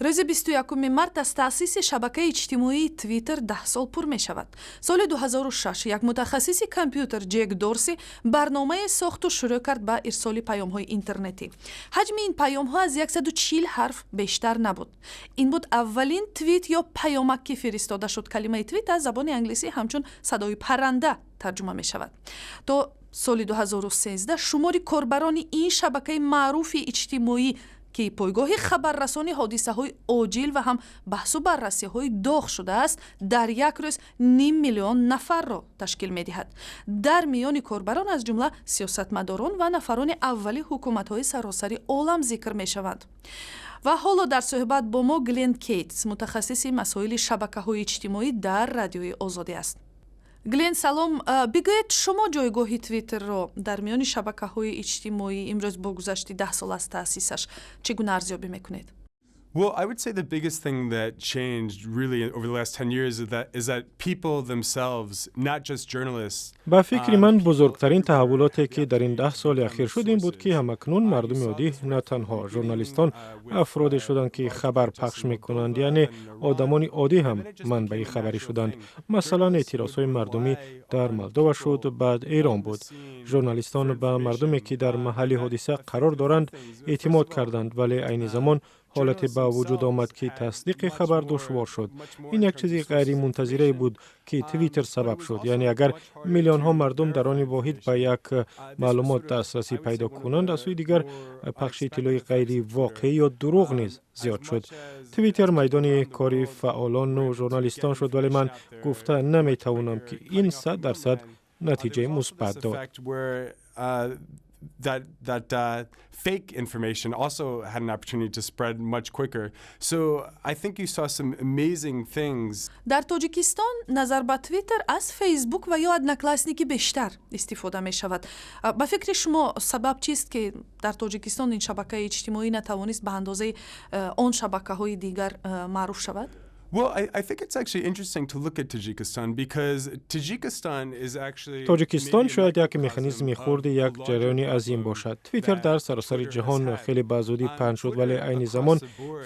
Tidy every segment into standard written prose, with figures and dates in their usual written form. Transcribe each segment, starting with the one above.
Рӯзи 21 март аз таъсиси шабакаи иҷтимоии Твиттер 10 сол пур мешавад. Соли 2006 як мутахассиси компютер, Ҷек Дорси, барномае сохту шурӯъ кард ба ирсоли паёмҳои интернетӣ. Ҳаҷми ин паёмҳо аз 140 ҳарф бештар набуд. Ин буд аввалин твит ё паёмак, ки фиристода шуд. Калимаи твит аз забони англисӣ ҳамчун садои парранда тарҷума мешавад. То соли 2013 шумори корбарони ин шабакаи маъруфи иҷтимоӣ, ки пойгоҳи хабаррасони ҳодисаҳои оҷил ва ҳам баҳсу баррасиҳои доғ шудааст, дар як рӯз ним миллион нафарро ташкил медиҳад. Дар миёни корбарон аз ҷумла сиёсатмадорон ва нафарони аввали ҳукуматҳои саросари олам зикр мешаванд. Ва ҳоло дар суҳбат бо мо Глен Кейтс, мутахассиси масоили шабакаҳои иҷтимоӣ, дар Радиои Озодӣ аст. Глен, салом. Бигӯед, шумо ҷойгоҳи Твиттерро дар миёни шабакаҳои иҷтимоӣ имрӯз, бо гузашти 10 сол аз таъсисаш, чӣ гуна арзёбӣ мекунед? Well, I would say the biggest thing that changed really over the last 10 years is that people themselves, not just journalists. Ба фикри ман, бузургтарин таҳаввулоте, ки дар ин 10 соли ахир шуд, ин буд, ки ҳамакнун мардуми оддӣ, на танҳо журналистон, афроде шуданд, ки хабар пахш мекунанд, яъне одамони оддӣ ҳам манбаи хабарӣ шуданд. Масалан, эътирозҳои мардумӣ дар Молдова шуд, баъд Эрон буд. Журналистон ба мардуме, ки дар маҳалли ҳодиса қарор доранд, эътимод карданд, вале айни замон ҳолате ба вуҷуд омад, ки тасдиқи хабар душвор шуд. Ин як чизи ғайримунтазирае буд, ки Твиттер сабаб шуд. Яъне агар миллионҳо мардум дар они воҳид ба як маълумот дастрасӣ пайдо кунанд, аз сӯи дигар пахши иттилои ғайривоқеӣ ё дурӯғ низ зиёд шуд. Твиттер майдони кори фаъолону журналистон шуд, вале ман гуфта наметавонам, ки ин 100% натиҷаи мусбат дод. That fake information also had an opportunity to spread much quicker. So I think you saw some amazing things. Дар Тоҷикистон назар ба Твиттер аз Фейсбук ва ё Одноклассники бештар истифода мешавад. Ба фикри шумо, сабаб чист, ки дар Тоҷикистон ин шабакаи иҷтимоӣ натавонист ба андозаи он шабакаҳои дигар маъруф шавад? Well, I think it's actually interesting to look at Tajikistan because Tajikistan is actually Тоҷикистон шояд як механизми хурди як ҷараёни азим бошад. Твиттер дар саросари ҷаҳон хеле ба зудӣ паҳн шуд, вале айни замон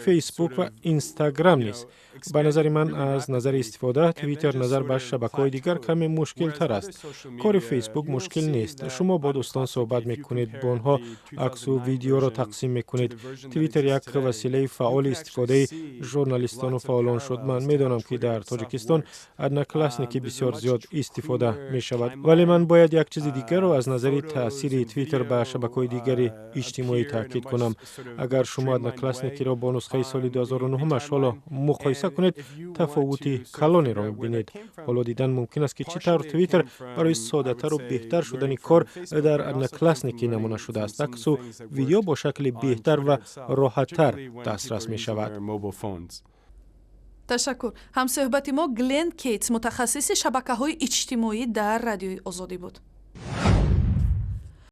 Фейсбук ва Инстаграм низ. Ба назари ман, аз назари истифода Твиттер назар ба шабакаҳои дигар каме мушкилтар аст. Кори Фейсбук мушкил нест: шумо бо дӯстон суҳбат мекунед, бо онҳо аксу видеоро тақсим мекунед. Твиттер як василаи фаъоли истифодаи журналистону фаъолон шуд. Ман медонам, ки дар Тоҷикистон Одноклассники бисёр зиёд истифода мешавад, вале ман бояд як чизи дигарро аз назари таъсири Твиттер ба шабакаҳои дигари иҷтимоӣ таъкид кунам. Агар шумо Одноклассникиро бо нусхаи соли 2009 ҳоло муқоиса кунед, тафовути калонеро мебинед. Ҳоло дидан мумкин аст, ки чӣ тавр Твиттер барои соддатару беҳтар шудани кор дар Одноклассники намуна шудааст. Аксу видео бо шакли беҳтар ва роҳаттар дастрас мешавад. Ташаккур. Ҳамсӯҳбати мо Глен Кейтс, мутахассиси шабакаҳои иҷтимоӣ, дар Радиои Озодӣ буд.